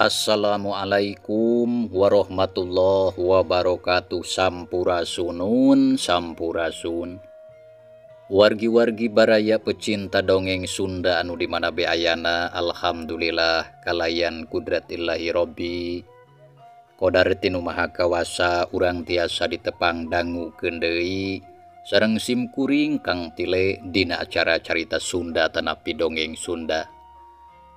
Assalamualaikum warahmatullahi wabarakatuh. Sampurasunun sampurasun. Wargi-wargi baraya pecinta dongeng Sunda anu di mana be ayana, alhamdulillah kalayan kudratillahi robbi qodar tinu maha kawasa urang tiasa ditepang dangukeun deui sareng simkuring Kang Tile dina acara carita Sunda tanapi dongeng Sunda.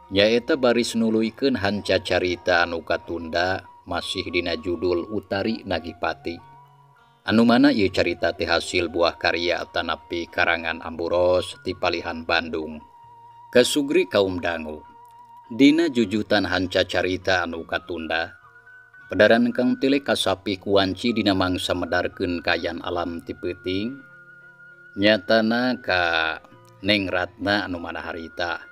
Nyaeta baris nuluykeun hanca carita anu katunda masih dina judul Utari Nagipati. Anu mana ieu carita teh hasil buah karya tanapi karangan Amburos ti palihan Bandung. Kasugri kaum dangu. Dina jujutan hanca carita anu katunda, pedaran Kang Tile kasapi kuanci dina mangsa medarkeun kayan alam ti peuting. Nyatana ka Neng Ratna anu mana harita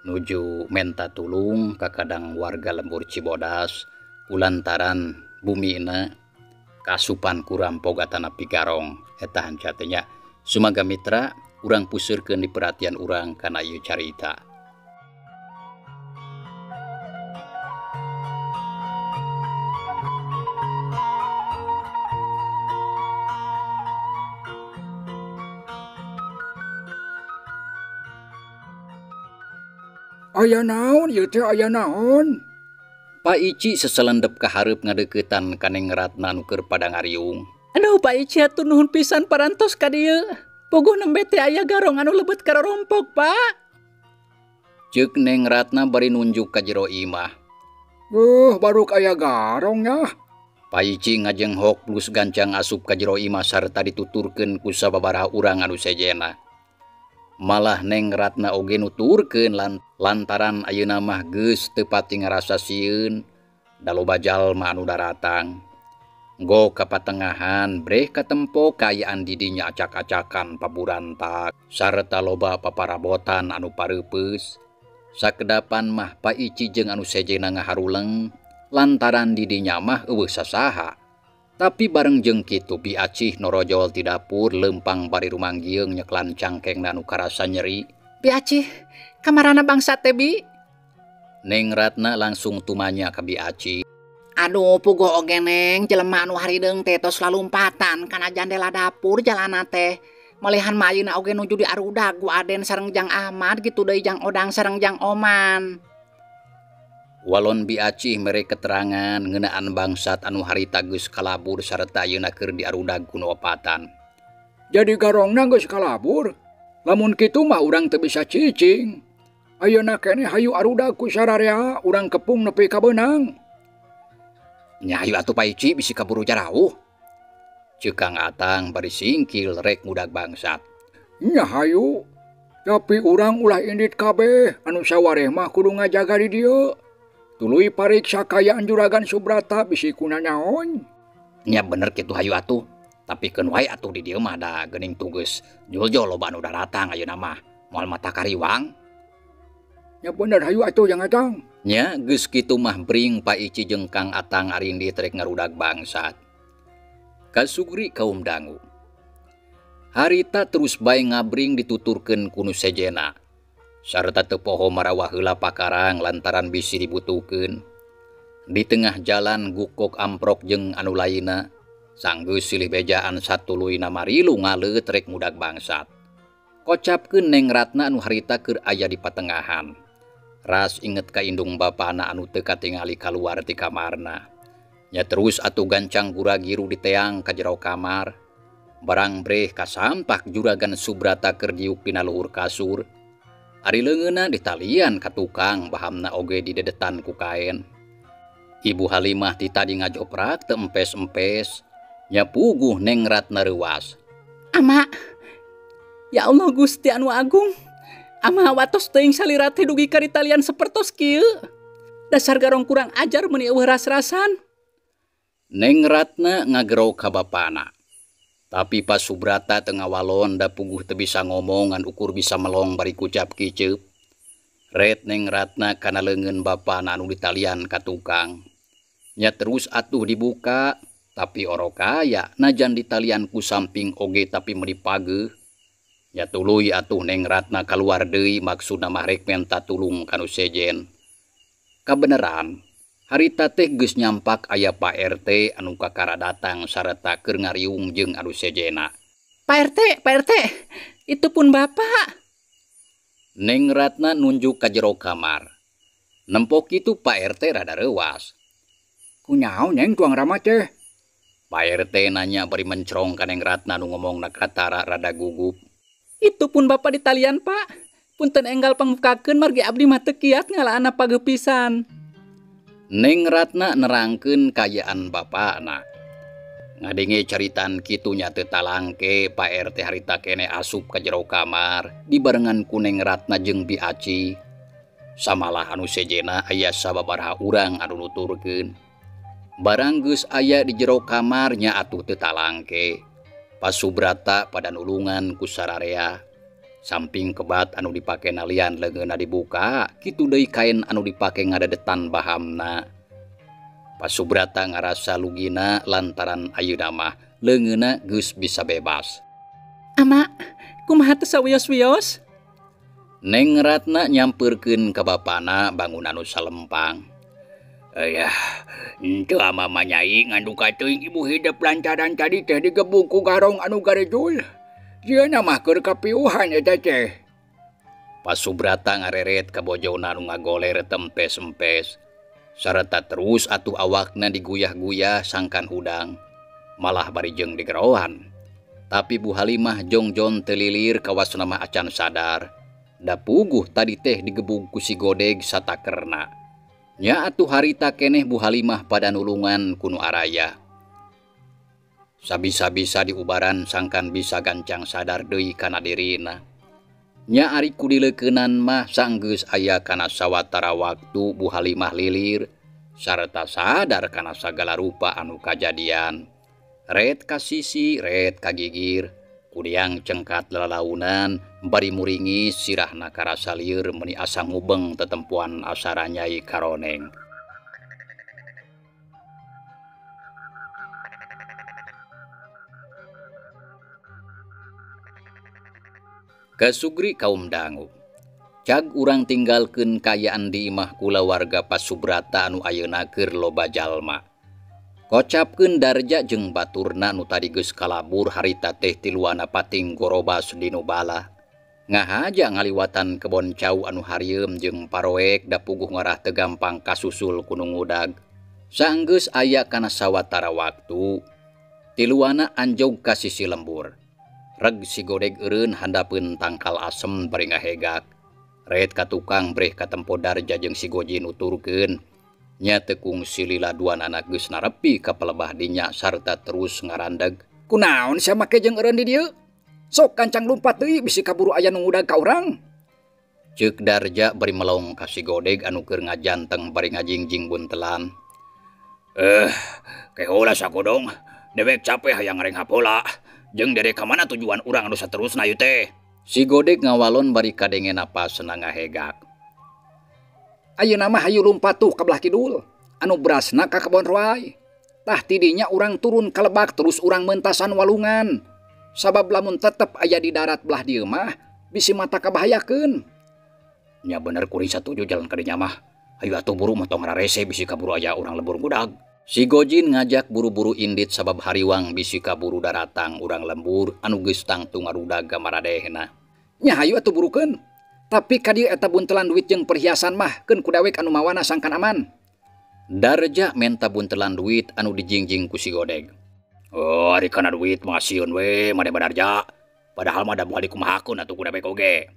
nuju menta tulung kakadang warga lembur Cibodas kulantaran bumina kasupan kurampog atanapi garong. Eta hanca teh nya. Sumaga mitra urang puseurkeun di perhatian urang kana ieu carita. Aya naon ieu teh, aya naon? Pak Ici seselendep ka hareup ngadeuketan ka Neng Ratna nu keur pada ngariung. Aduh Pak Ici atuh nuhun pisan parantos ka dieu. Puguh nembe teh aya garong anu lebet ka rompok, Pak. Ceuk Neng Ratna bari nunjuk ka jero imah. Baruk aya garong nya. Pak Ici ngajenghok plus gancang asup ka jero imah sarta dituturkeun ku sababaraha urang anu sejena. Malah Neng Ratna oge nuturkeun lantaran ayeuna mah geus teu pati ngarasa sieun da loba jalma anu daratang. Go ka patengahan breh katempo kaayaan di dinya acak-acakan paburantak sarta loba paparabotan anu pareupeus. Sakedapan mah Pak Ici jeung anu sejena ngaharuleng lantaran di dinya mah eueuh sasaha. Tapi bareng jeung kitu Bi Acih norojol ti dapur lempang bari rumanggieung nyeklan cangkengna nu karasa nyeri. Bi Acih, kamarana bangsa teh Bi? Neng Ratna langsung tumanya ka Bi Acih. Aduh puguh oge Neng, jelema anu harideung teh tos lalumpatan kana jandela dapur jalana teh. Malihan mah ayeuna oge nuju diarudag ku Aden sareng Jang Ahmad gitu deui Jang Odang sareng Jang Oman. Walon Bi Acih mere keterangan ngeunaan bangsat anu harita geus kalabur sarta ayeuna keur diarudag ku nu opatan. Jadi garongna geus kalabur? Lamun kitu mah urang teu bisa cicing. Ayeuna keneh hayu arudag ku sararea urang kepung nepi ka beunang. Nya hayu atuh Pak Ici bisi kaburu jarauh. Ceuk Kang Atang bari singkil rek ngudag bangsat. Nya hayu, tapi urang ulah indit kabeh anu sawareh mah kudu ngajaga di dieu. Tuluy pariksa kayaan juragan Subrata bisi kuna naon. Nya bener kitu hayu atuh. Tapi keun wae atuh di dieu mah da geuning tugeus juljol loba anu daratang ayeuna mah moal mata kariwang. Nya bener hayu atuh Jang Atang. Nya geus kitu mah bring Pak Ici jeung Kang Atang arindi trek ngarudag bangsat. Kasugri kaum dangu. Harita terus bae ngabring dituturkeun ku nu sejena. Sarta teu poho marawah heula pakarang lantaran bisi dibutuhkeun. Di tengah jalan gukok amprok jeung anu lainna, sanggeus silih bejaan satuluyna marilu ngaleut rek ngudag bangsat. Kocapkeun Neng Ratna anu harita keur aya di patengahan. Ras inget ka indung bapana anu teu katingali kaluar ti kamarna. Nya terus atuh gancang gura-giru diteang ka jero kamar. Barang breh kasampak juragan Subrata keur diuk dina luhur kasur. Ari leungeunna ditalian ka tukang bahamna oge didedetan ku kaen. Ibu Halimah ti tadi ngajoprak teu empes-empes, nya puguh Neng Ratna reuas. Ama, ya Allah Gusti anu agung. Ama watos teuing salira teh dugi ka ditalian sapertos kieu. Dasar garong kurang ajar meuni eueuh ras-rasan. Neng Ratna ngagero ka bapana. Tapi pas Subrata teu ngawalon da puguh teu bisa ngomong ngan ukur bisa melong bari kucap kiceup. Ret Neng Ratna kana leungeun bapana anu ditalian ka tukang. Nya terus atuh dibuka, tapi oro kaya najan ditalian ku samping oge tapi meuni pageuh. Nya tuluy atuh Neng Ratna kaluar deui maksudna mah rek menta tulung ka nu sejen. Kabeneran, Harita teh geus nyampak aya Pak RT anu kakara datang sarta keur ngariung jeung anu sejena. Pak RT, Pak RT, itu pun bapak. Neng Ratna nunjuk ka jero kamar. Nempok kitu Pak RT rada reuwas. Kunaon Neng tuang rama teh? Pak RT nanya bari mencrong ka Neng Ratna nu ngomongna katara rada gugup. Itu pun bapak di talian, Pak. Punten enggal pangbukakeun margi abdi mah teu kiat ngalaana pageuh pisan. Neng Ratna nerangkeun kayaan bapakna. Ngadenge caritan kitu nya teu talangke Pak RT harita kene asup ka jero kamar dibarengan ku Neng Ratna jeung Bi Aci. Samalah anu sejena aya sababaraha urang anu nuturkeun. Barang geus aya di jero kamar nya atuh teu talangke. Pasubrata pada nulungan ku sararea. Samping kebat anu dipake nalian leungeunna dibuka, kitu deui kain anu dipake ngadadetan bahamna. Pasubrata ngarasa lugina lantaran ayeuna mah leungeunna geus bisa bebas. Ama, kumaha teu sawios-wios? Neng Ratna nyampeurkeun ka bapana bangun anu salempang. Ayah, henteu ama mah nyai nganduka teuing ibu hidep lantaran tadi teh digebug ku garong anu garejul. Jieuna mah keur kapiuhan eta teh. Pasubrata ngareret ka bojona anu ngagoler tempes-empes. Sarta terus atuh awakna diguyah-guyah sangkan hudang. Malah bari jeung digeroan. Tapi Bu Halimah jongjon teu lilir kawasna mah acan sadar. Da puguh tadi teh digebug ku si Godeg satakerna. Nya atuh harita keneh Bu Halimah pada nulungan ku nu araya. Sabisa-bisa diubaran sangkan bisa gancang sadar deui kana dirina. Nya ari ku dileukeunan mah sanggeus aya kana sawatara waktu Bu Halimah lilir sarta sadar kana sagala rupa anu kajadian. Ret ka sisi, ret ka gigir, kudiang cengkat lalaunan bari muringis sirahna karasa lieur meuni asa ngubeng tetempuan asara Nyai Karoneng. Kasugri kaum dangu. Cag urang tinggalkeun kayaan di imah kulawarga Pasubrata anu ayeuna keur loba jalma. Kocapkeun Darja jeung baturna nu tadi geus kalabur harita teh tiluana pating gorobas dinu bala. Ngahaja ngaliwatan kebon cau anu harieum jeung paroek da puguh ngarah teu gampang kasusul ku nu ngudag. Saenggeus aya kana sawatara waktu, tiluana anjog ka sisi lembur. Reg si Godeg eureun handapeun tangkal asem bari ngahegak. Ret ka tukang breh katempo Darja jeung si Goji nuturkeun. Nya teu kungsi lila duanana geus narepi ka pelebah dinya sarta terus ngarandeg. Kunaon sia make jeung eureun di dieu? Sok kancang lumpat deui bisi kaburu aya nu ngudag ka urang. Ceuk Darja bari melong ka si Godeg anu keur ngajanteng bari ngajingjing buntelan. Kehola sakodong, dewek capek hayang ngarenghap heula. Jeung dere ka mana tujuan urang anu saterusna ieu teh? Si Godeg ngawalon bari kadenge napasna ngahegak. Ayeuna mah hayu lumpat tuh ka belah kidul, anu berasna ka kebon roai. Tah tidinya urang turun ka lebak terus urang mentasan walungan. Sabab lamun tetep aya di darat belah dieu mah bisi mata kabahayakeun. Nya bener kuring satuju jalan ka dinya mah. Hayu atuh buru mah tong rarese bisi kaburu aya urang lembur ngudag. Si Gojin ngajak buru-buru indit sabab hariwang bisi kaburu daratang urang lembur anu geus tangtu ngarudag ka maradehna. Nya hayu atuh burukeun. Tapi ka dieu eta buntelan duit jeung perhiasan mah keun ku dawek anu mawana sangkan aman. Darja menta buntelan duit anu dijingjing ku si Godeg. Oh, ari kana duit mah sieun we made Darja. Padahal mah da moal dikumahakeun atuh ku dawek oge.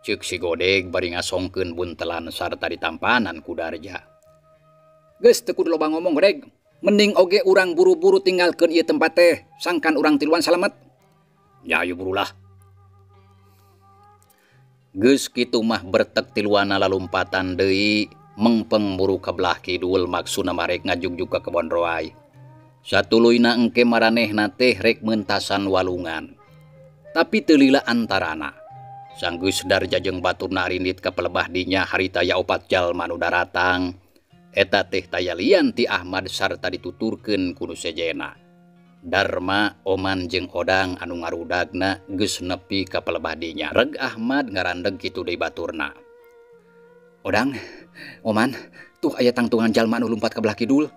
Ceuk si Godeg bari ngasongkeun buntelan sarta ditampanan ku Darja. Geus teu kudu loba ngomong Godeg. Mending oge urang buru-buru tinggalkeun ieu tempat teh, sangkan urang tiluan salamet. Ya ayo burulah. Geus kitu mah bertek tiluana lalumpatan deui mengpeng buru ka belah kidul maksudna marek ngajugjug ka kebon roai. Satuluyna engke maranehna teh rek mentasan walungan. Tapi teu lila antarana. Sanggeus Darja jeung baturna arindit ka pelebah dinya harita ya opat jalma nu daratang. Eta teh taya lian ti Ahmad sarta dituturkeun ku nu sejena. Darma, Oman jeung Odang anu ngarudagna geus nepi ka pelebah dinya. Reg Ahmad ngarandeg kitu deui baturna. Odang, Oman, Tuh aya tangtungan jalma anu lumpat ka belah kidul.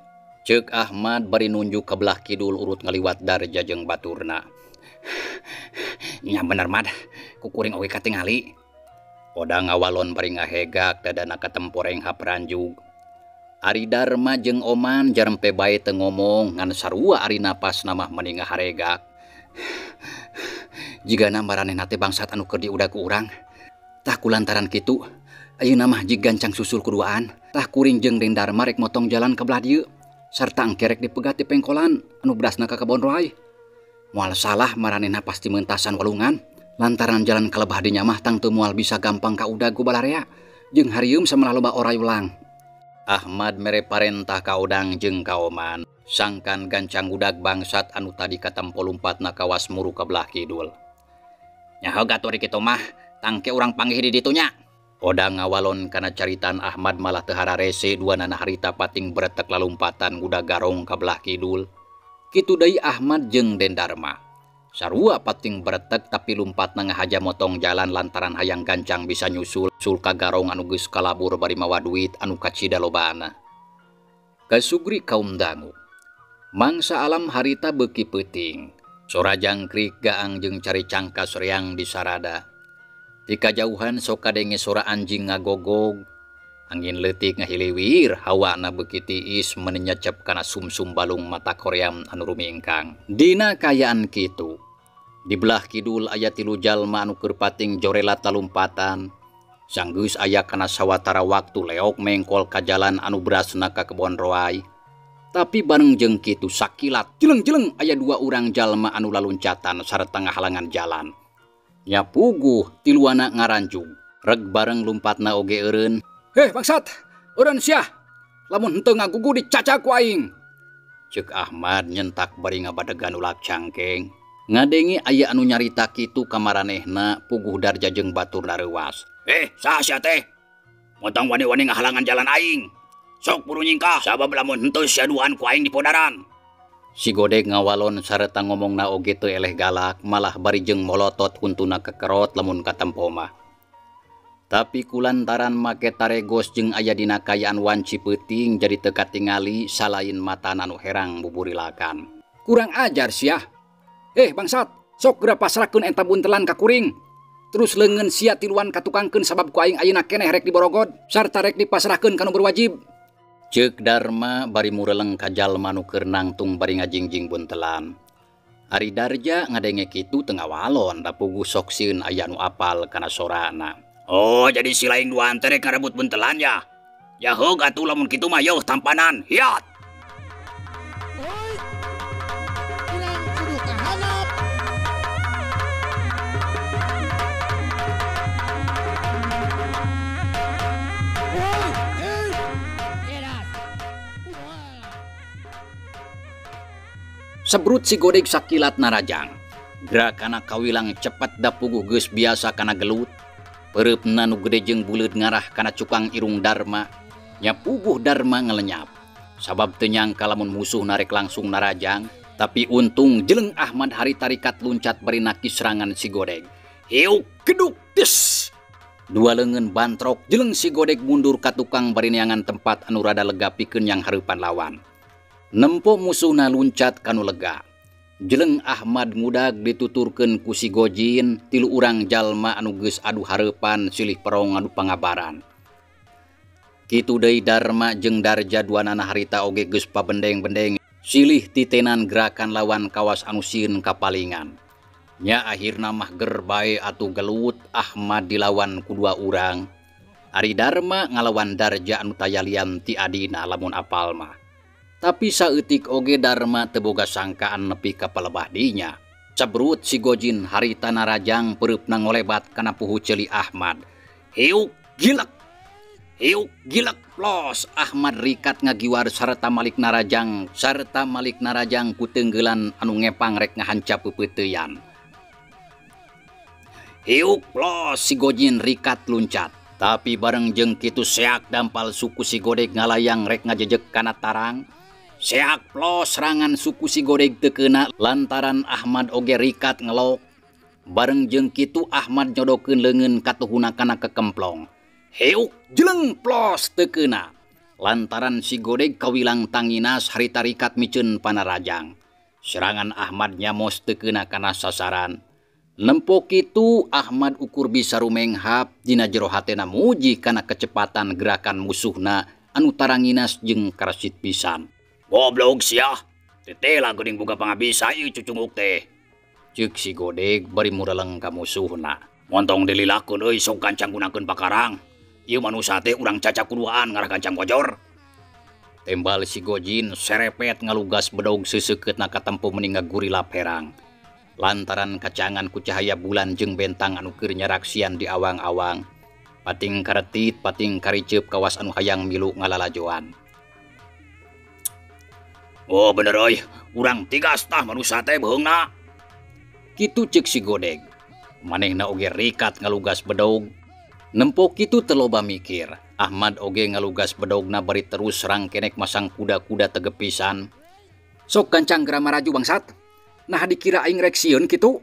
Ceuk Ahmad bari nunjuk ka belah kidul urut ngaliwat Darja jeung baturna. Nya bener Mad, ku kuring oge katingali. Odang ngawalon bari ngahegak dadana katemporeng hapranjug. Ari Darma jeung Oman jarempe bae teu ngomong ngan sarua ari napasna mah meni ngaharegak. Jigana maranehna teh bangsat anu keur diudag ku urang. Tah kulantaran kitu, ayeuna mah jig gancang susul kuduaan. Tah kuring jeung Den Darma rek motong jalan ka belah dieu. Sarta engke rek dipegat di pengkolan anu berasna ka kebon roai. Moal salah maranehna pasti mentasan walungan. Lantaran jalan ka lebah dinya mah tangtu moal bisa gampang ka udag ku balarea. Jeung harieum samalah loba oray ulang. Ahmad mere parentah ka Odang jeung ka Oman. Sangkan gancang udag bangsat anu tadi katempo lumpatna kawas muru ka belah kidul. Nyaho gatur kitu mah, tangke urang panggih di ditu nya. Odang ngawalon kana caritan Ahmad malah teu hararese duanana harita pating bretek lalumpatan ngudag garong ka belah kidul. Kitu deui Ahmad jeung Den Darma. Sarua pating bretek tapi lumpatna ngahaja motong jalan lantaran hayang gancang bisa nyusul sul ka garong anu geus kalabur bari mawa duit anu kacida lobana. Kasugri kaum dangu. Mangsa alam harita beuki peuting. Sora jangkrik gaang jeung cari cangkas reang di sarada. Di kajauhan sok kadenge sora anjing ngagogog. Angin leutik ngahiliwir, hawana beuki tiis meni nyecep kana sumsum balung mata koream anu rumingkang. Dina kayaan kitu. Di belah kidul aya tilu jalma anu keur pating jorelat lalumpatan. Sanggeus aya kana sawatara waktu leok mengkol ka jalan anu berasna ka kebon roai. Tapi bareng jeung kitu sakilat jeleng-jeleng aya dua urang jalma anu laluncatan sarta ngahalangan jalan. Nya puguh tiluana ngaranjug. Reg bareng lumpatna oge eureun. Heh bangsat, eureun sia. Lamun henteu ngagugu dicaca ku aing. Ceuk Ahmad nyentak bari ngabadegan ulak cangkeng. Ngadenge aya anu nyarita kitu ka maranehna puguh Darja jeung baturna reuwas. Saha sia teh? Montong wani-wani ngahalangan jalan aing. Sok buru nyingkah sabab lamun henteu sia duaan ku aing dipodaran. Si Godeg ngawalon sareta ngomongna oge teu eleh galak malah bari jeung molotot huntuna kekerot lamun katempo mah. Tapi kulantaran make taregos jeung aya dina kayaan wanci peuting jadi teu katingali salain matana anu herang buburilakan. Kurang ajar sia. Bangsat, sok geura pasrahkeun eta buntelan ka kuring. Terus leungeun sia tiluan katukangkeun sabab ku aing ayeuna keneh rek diborogod sarta rek dipasrahkeun ka nu berwajib. Ceuk Darma bari mureleng ka jalma nu keur nangtung bari ngajingjing buntelan. Ari Darja ngadenge kitu teu ngawalon da puguh sok sieun aya nu apal kana sorana. Oh, jadi si lain duaan teh rek ngarebut buntelan ya? Ya heug atuh lamun kitu mah yeuh tampanan. Hiat. Sebrut si Godeg sakilat narajang. Gerakana kawilang cepet da puguh geus biasa kana gelut. Pereupna nu gede jeung buleud ngarah kana cukang irung Darma. Nya puguh Darma ngelenyap. Sabab teu nyangka lamun musuh narek langsung narajang. Tapi untung jeleng Ahmad hari tarikat luncat bari nakis serangan si Godeg. Hiuk geduk des. Dua leungeun bantrok jeleng si Godeg mundur ka tukang bari neangan tempat anu rada lega pikeun yang hareupan lawan. Nempo musuhna luncat kanu lega. Jeleng Ahmad ngudag dituturkeun ku si Gojin tilu urang jalma anu geus adu hareupan silih perong anu pangabaran. Kitu deui Darma jeung Darja duanana harita oge geus pabendeng-bendeng silih titenan gerakan lawan kawas anu sieun kapalingan. Nya akhirna mah ger bae atuh gelut Ahmad dilawan ku dua urang. Ari Darma ngalawan Darja anu tayalian ti adina lamun apal mah. Tapi saeutik oge Darma teu boga sangkaan nepi ka palebah dinya. Cebrut si Gojin harita narajang pereupna ngolebat kana puhu ceuli Ahmad. Hiuk gilek. Hiuk gilek plos Ahmad rikat ngagiwar sarta malik narajang ku teunggelan anu ngepang rek ngahancap peupeuteuyan. Hiuk plos si Gojin rikat luncat. Tapi bareng jeung kitu seak dampal suku si Godeg ngalayang rek ngajejek kana tarang. Seak plos serangan suku si Godeg teu keuna lantaran Ahmad oge rikat ngelok. Bareng jeung kitu Ahmad nyodokeun leungeun katuhuna kana kekemplong. Hiuk jeleng plos teu keuna. Lantaran si Godeg kawilang tanginas harita rikat miceun panarajang. Serangan Ahmad nyamos teu keuna kana sasaran. Nempo kitu Ahmad ukur bisa rumenghap dina jero hatena muji kana kecepatan gerakan musuhna anu taranginas jeung karasit pisan. Goblok sia, tetela geuning boga pangabisa ieu cucunguk teh. Ceuk si Godeg bari mureleng ka musuhna. Montong dililakeun euy sok gancang gunakeun pakarang. Ieu manusa teh urang cacak kuduaan ngarah gancang gojor. Tembal si Gojin serepet ngalugas bedog seuseuketna katempo meni ngagurilap herang. Lantaran kacangan ku cahaya bulan jeung bentang anu keur nyaraksian di awang-awang. Pating karetit, pating kariceup kawas anu hayang milu ngalalajoan. Oh bener euy, urang tigas tah manusa teh beheungna. Kitu ceuk si Godeg. Manehna oge rikat ngalugas bedog. Nempo kitu teu loba mikir. Ahmad oge ngalugas bedogna bari terus rangkenek masang kuda-kuda tegepisan. Sok gancang geura maraju bangsat. Nah dikira aing rek sieun kitu.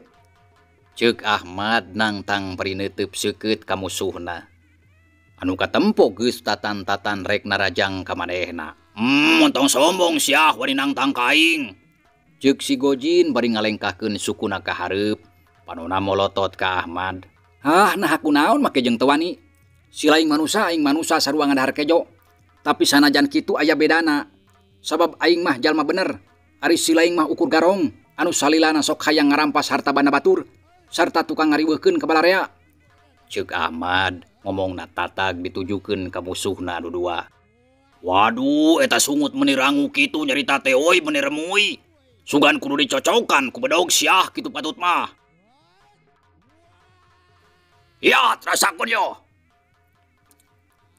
Ceuk Ahmad nangtang bari neuteup seukeut ka musuhna. Anu katempo geus tatan-tatan rek narajang ka manehna. Montong sombong siah wani nangtang ka aing. Ceuk si Gojin bari ngalengkahkeun sukuna ka hareup. Panona molotot ka Ahmad. Hah, nah aku naon make jeung teu wani. Si lain manusa aing manusa sarua ngadahar kejo. Tapi sanajan kitu aya bedana. Sabab aing mah jalma bener. Ari si lain mah ukur garong anu salilana sok hayang ngarampas harta banda batur sarta tukang ngariweuhkeun ka balarea. Ceuk Ahmad ngomongna tatag ditujukeun ka musuhna anu dua. Waduh, eta sungut meni rangu kitu nyarita teh euy meni remui. Sugan kudu dicocokan ku bedog siah kitu patut mah. Ya, rasakeun yo.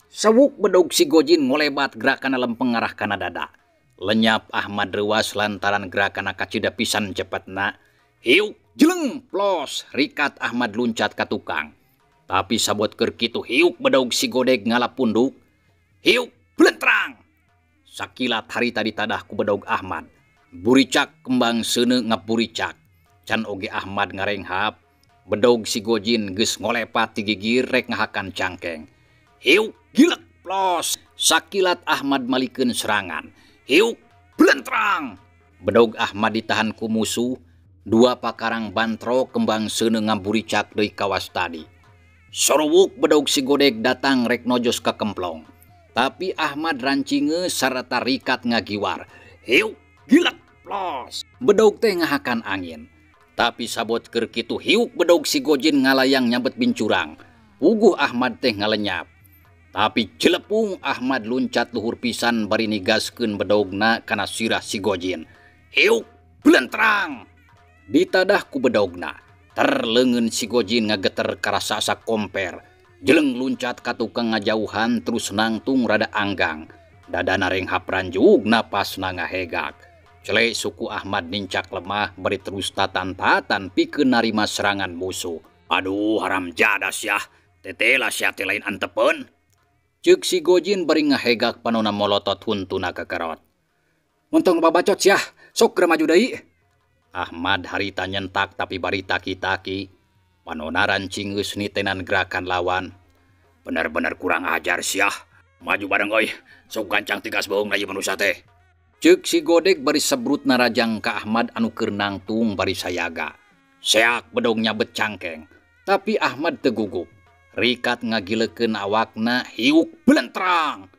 Sewuk bedog si Gojin ngolebat gerakana lempeng ngarah kana dada. Lenyap Ahmad reuas lantaran gerakana kacida pisan cepetna. Hiuk jeleng plos rikat Ahmad luncat ka tukang. Tapi sabot keur kitu hiuk bedog si Godeg ngalap punduk. Hiuk blentrang. Sakilat harita ditadah ku bedog Ahmad. Buricak kembang seuneu ngaburicak. Can oge Ahmad ngarenghap. Bedog si Gojin geus ngolepat ti gigir rek ngahakan cangkeng. Hiuk gilek plos. Sakilat Ahmad malikeun serangan. Hiuk blentrang. Bedog Ahmad ditahan ku musuh. Dua pakarang bantrok kembang seuneu ngaburicak deui kawas tadi. Sorowuk bedog si Godeg datang rek nojos ka kemplong. Tapi Ahmad rancinge sarta rikat ngagiwar. Hiuk gilek plos. Bedog teh ngahakan angin. Tapi sabot keur kitu hiuk bedog si Gojin ngalayang nyabet bincurang. Puguh Ahmad teh ngalenyap. Tapi jelepung Ahmad luncat luhur pisan bari nigaskeun bedogna kana sirah si Gojin. Hiuk blentrang. Ditadah ku bedogna. Terleungeun si Gojin ngageter karasa komper. Jeleng luncat ka tukang ngajauhan terus nangtung rada anggang. Dadana renghap ranjug napasna ngahegak. Cele suku Ahmad nincak lemah bari terus tatan-tatan pikeun narima serangan musuh. Aduh haram jadah sia, tetela sia teh lain antepeun. Ceuk si Gojin bari ngahegak panona molotot huntuna kekerot. Montong babacot sia, sok geura maju deui. Ahmad harita nyentak tapi bari taki-taki. Panona rancingeus nitenan gerakan lawan. Bener-bener kurang ajar sia. Maju bareng euy, sok gancang tigas bohong ieu manusa teh. Ceuk si Godeg bari sebrut narajang ka Ahmad anu keur nangtung bari sayaga. Seak bedog nyabet cangkeng. Tapi Ahmad teu gugup. Rikat ngagilekeun awakna hiuk blentrang.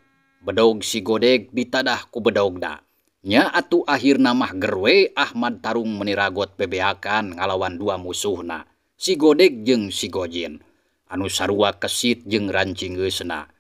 Bedog si Godeg ditadah ku bedogna. Nya atuh akhirna mah gerwe Ahmad tarung meni ragot bebeakan ngalawan dua musuhna. Si Godeg jeung si Gojin. Anu sarua kesit jeung rancingeusna.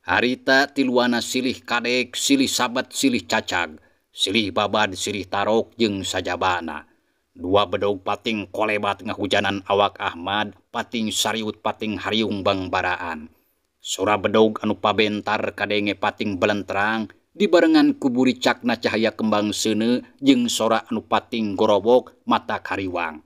Harita tiluana silih kadek, silih sabat, silih cacag, silih babad, silih tarok jeung sajabana. Dua bedog pating kolebat ngahujanan awak Ahmad, pating sariut pating hariung bangbaraan. Sora bedog anu pabentar kadenge pating belentrang, dibarengan ku buricakna cahaya kembang seuneu jeung sora anu pating gorobok mata kariwang.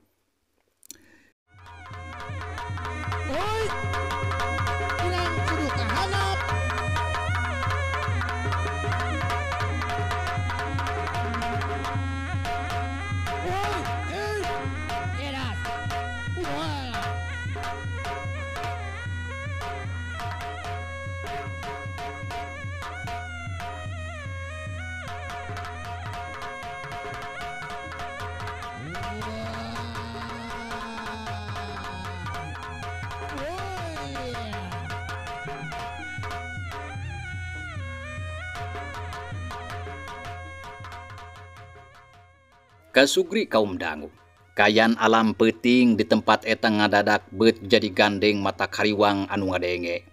Kasugri kaum dangu. Kayan alam peuting di tempat eta ngadadak beut jadi gandeng mata kariwang anu ngadenge.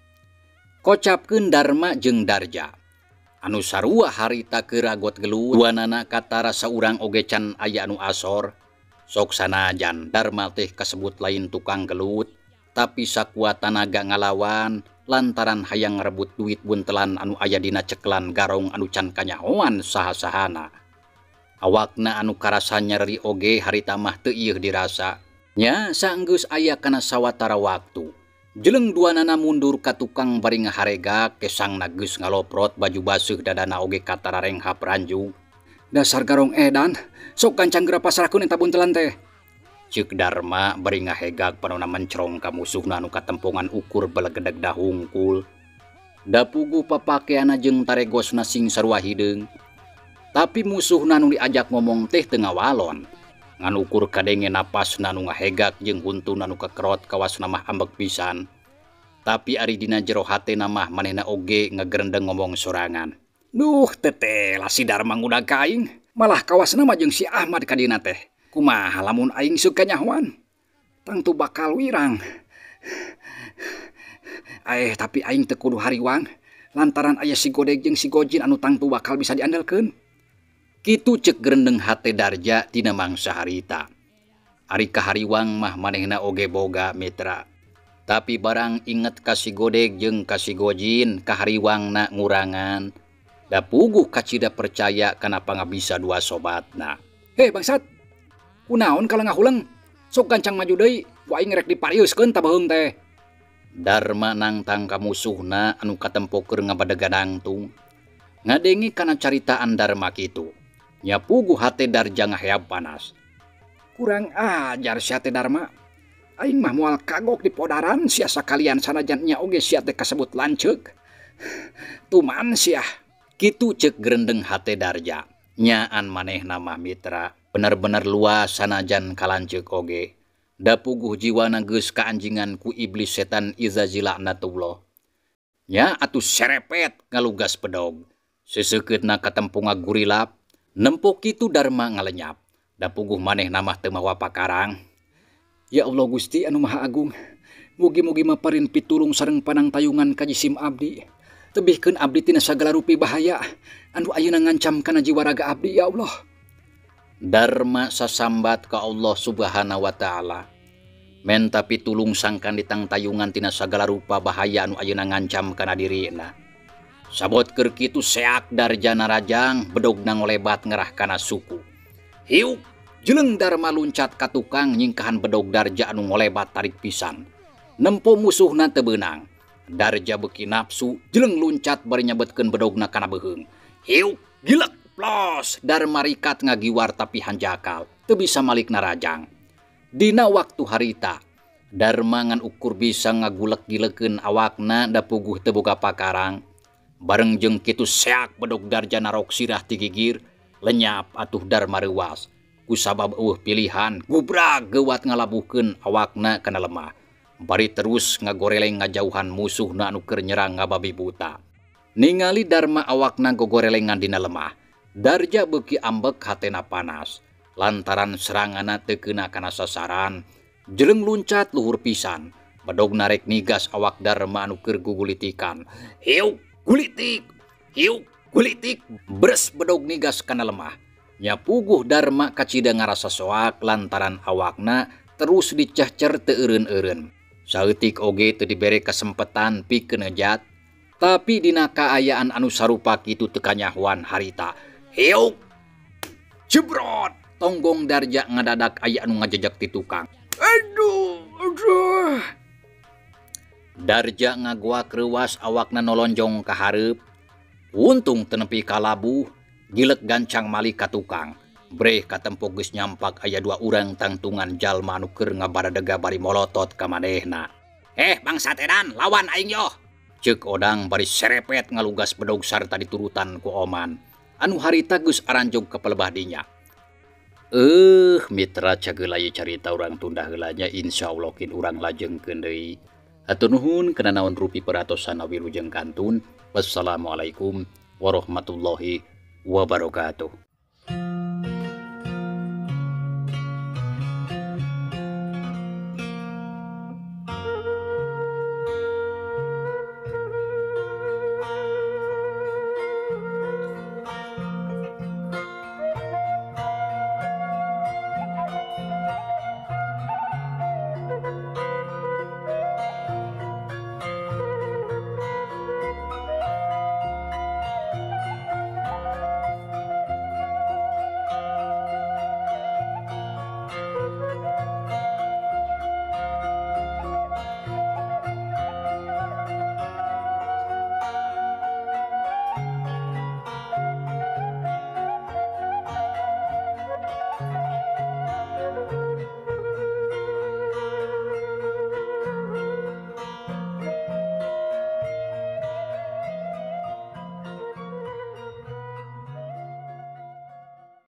Kocapkeun Darma jeung Darja. Anu sarua harita keur ragot gelut, duanana katara saurang oge can aya anu asor. Sok sanajan Darma teh kasebut lain tukang gelut, tapi sakuat tanaga ngalawan lantaran hayang ngarebut duit buntelan anu aya dina ceklan garong anu can kanyahoan saha-sahana. Awakna anu karasa nyeri oge harita mah teu ieuh dirasa. Nya saenggeus aya kana sawatara waktu. Jeleng duanana mundur ka tukang bari ngaharega kesangna geus ngaloprot baju baseuh dadana oge katara renghap ranjung. Dasar garong edan, sok gancang geura pasrahkeun eta buntelan teh. Ceuk Darma bari ngahegag panona mencrong ka musuhna anu katempongan ukur belegedeg dahungkul. Da puguh papakeana jeung taregosna sing sarua hideung. Tapi musuhna nu diajak ngomong teh teu ngawalon. Ngan ukur kadenge napasna nu ngahegak jeung huntuna nu kekerot kawasna mah ambek pisan. Tapi ari dina jero hatena mah manehna oge ngagerendeng ngomong sorangan. Duh teteh lah si Darma ngudag ka aing, malah kawasna mah jeung si Ahmad ka dina teh. Kumaha lamun aing seuk kanyahoan? Tangtu bakal wirang. Tapi aing teu kudu hariwang lantaran aya si Godeg jeung si Gojin anu tangtu bakal bisa diandelkeun. Kitu cek gerendeng hate Darja tina mangsa harita. Ari kahariwang mah manehna oge boga mitra. Tapi barang inget ka si Godeg jeung ka si Gojin kahariwangna ngurangan. Da puguh kacida percaya kana pangabisa dua sobatna. Heh bangsat. Kunaon kalau ngahuleng? Sok gancang maju deui, ku aing rek dipariuskeun ta baheung teh. Darma nangtang ka musuhna anu katempo keur ngabadegan nangtung. Ngadengi kana caritaan Darma kitu. Nya puguh hate Darja ngaheab panas. Kurang ajar sia teh Darma. Aing mah moal kagok di podaran sia sakalian sanajan nya oge sia teh kasebut lanceuk. Tuman sia. Kitu ceuk gerendeng hate Darja. Nyaan manehna mah mitra. Bener-bener luas sanajan kalanceuk oge. Da puguh jiwana geus kaanjingan ku iblis setan Izazi laknatullah. Nya atuh serepet ngalugas pedog. Seseukeutna katempo ngagurilap. Nempo kitu Darma ngalenyap. Da puguh manehna mah teu mawa pakarang. Ya Allah Gusti anu Maha Agung, mugi-mugi maparin pitulung sareng panangtayungan ka jisim abdi. Tebihkeun abdi tina sagala rupi bahaya anu ayeuna ngancam kana jiwa raga abdi ya Allah. Darma sasambat ka Allah Subhanahu wa taala. Menta pitulung sangkan ditangtayungan tina sagala rupa bahaya anu ayeuna ngancam kana dirina. Sabot keur kitu seak Darja narajang bedogna ngolebat ngerah kana suku. Hiuk jeleng Darma luncat ka tukang nyingkahan bedog Darja anu ngolebat tarik pisan. Nempo musuhna teu beunang. Darja beuki nafsu jeleng luncat bari nyabetkeun bedogna kana beuheung. Hiuk gilek plos Darma rikat ngagiwar tapi hanjakal teu bisa malik narajang. Dina waktu harita Darma ngan ukur bisa ngagulek-gilekeun awakna da puguh teu boga pakarang. Bareng jeung kitu seak bedog Darja narok sirah ti gigir, lenyap atuh Darma reuwas. Kusabab eueuh pilihan, gubrag geuwat ngalabuhkeun awakna kana lemah. Bari terus ngagoreleng ngajauhan musuhna anu keur nyerang ngababi buta. Ningali Darma awakna gogorelengan dina lemah, Darja beuki ambek hatena panas. Lantaran seranganna teu keuna kana sasaran, jeleng luncat luhur pisan. Bedogna rek nigas awak Darma anu keur gugulitikan. Hiuk gulitik, hiuk gulitik, bres bedog nigas kana lemah. Nya puguh Darma kacida ngarasa soak lantaran awakna terus dicehcer teu eureun-eureun. Saeutik oge teu dibere kasempetan pikeun ngejat, tapi dina kaayaan anu sarupa kitu teu kanyahoan harita. Hiuk jebrot tonggong Darja ngadadak aya anu ngajejek ti tukang. Aduh, aduh. Darja ngagoak reuwas awakna nolonjong ka hareup. Untung teu nepi ka labuh, gilek gancang malik ka tukang. Breh katempo geus nyampak aya dua urang tangtungan jalma anu keur ngabaradega bari molotot ka manehna. Bangsat edan, lawan aing yoh. Ceuk Odang bari serepet ngalugas bedog sarta diturutan ku Oman. Anu harita geus aranjog ka palebah dinya. Mitra cageula ieu carita urang tunda heula nya, insyaallah kin urang lajengkeun deui. Hatur nuhun kana naon rupi peratosan wilujeng kantun. Wassalamualaikum warahmatullahi wabarakatuh.